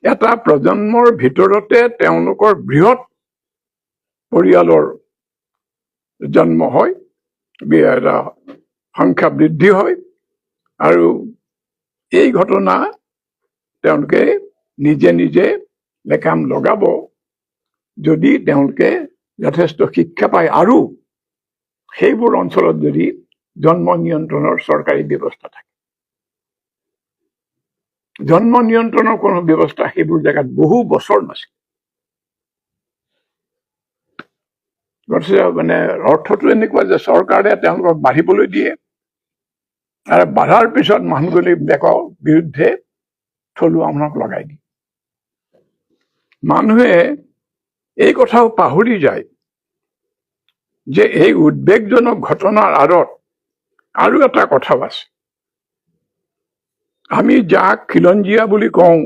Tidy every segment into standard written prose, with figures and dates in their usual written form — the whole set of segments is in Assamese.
এটা প্ৰজন্মৰ ভিতৰতে তেওঁলোকৰ বৃহৎ পৰিয়ালৰ জন্ম হয়, এটা সংখ্যা বৃদ্ধি হয় আৰু এই ঘটনা তেওঁলোকে নিজে নিজে লেকাম লগাব, যদি তেওঁলোকে যথেষ্ট শিক্ষা পায় আৰু সেইবোৰ অঞ্চলত যদি জন্ম নিয়ন্ত্ৰণৰ চৰকাৰী ব্যৱস্থা থাকে। জন্ম নিয়ন্ত্ৰণৰ কোনো ব্যৱস্থা সেইবোৰ জেগাত বহু বছৰ নাছিল। গতিকে মানে অৰ্থটো এনেকুৱা যে চৰকাৰে তেওঁলোকক বাঢ়িবলৈ দিয়ে আৰু বাঢ়াৰ পিছত মানুহবিলাকৰ বিৰুদ্ধে থলুৱা মানুহক লগাই দিয়ে। মানুহে এই কথাও পাহৰি যায় যে এই উদ্বেগজনক ঘটনাৰ আঁৰত আৰু এটা কথাও আছে। আমি যাক খিলঞ্জীয়া বুলি কওঁ,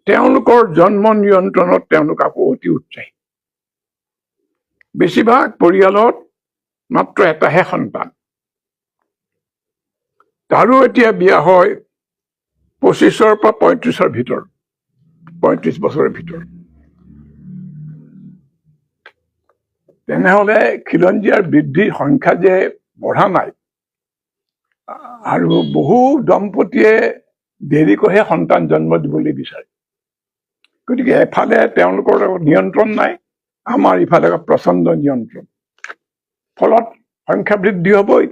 তেওঁলোকৰ জন্ম নিয়ন্ত্ৰণত তেওঁলোক আকৌ অতি উৎসাহী। বেছিভাগ পৰিয়ালত মাত্ৰ এটাহে সন্তান, তাৰো এতিয়া বিয়া হয় 25ৰ পৰা 35ৰ ভিতৰত, 35 বছৰৰ ভিতৰত। তেনেহলে খিলঞ্জীয়াৰ বৃদ্ধিৰ সংখ্যা যে বঢ়া নাই আৰু বহু দম্পতীয়ে দেৰিকৈহে সন্তান জন্ম দিবলৈ বিচাৰে। গতিকে এফালে তেওঁলোকৰ নিয়ন্ত্ৰণ নাই, আমাৰ ইফালে প্ৰচণ্ড নিয়ন্ত্ৰণ, ফলত সংখ্যা বৃদ্ধি হ'বই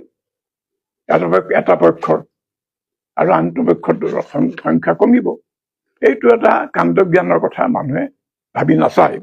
এটা পক্ষৰ আৰু আনটো পক্ষৰ সংখ্যা কমিব। এইটো এটা কাণ্ডজ্ঞানৰ কথা, মানুহে ভাবি নাচায়।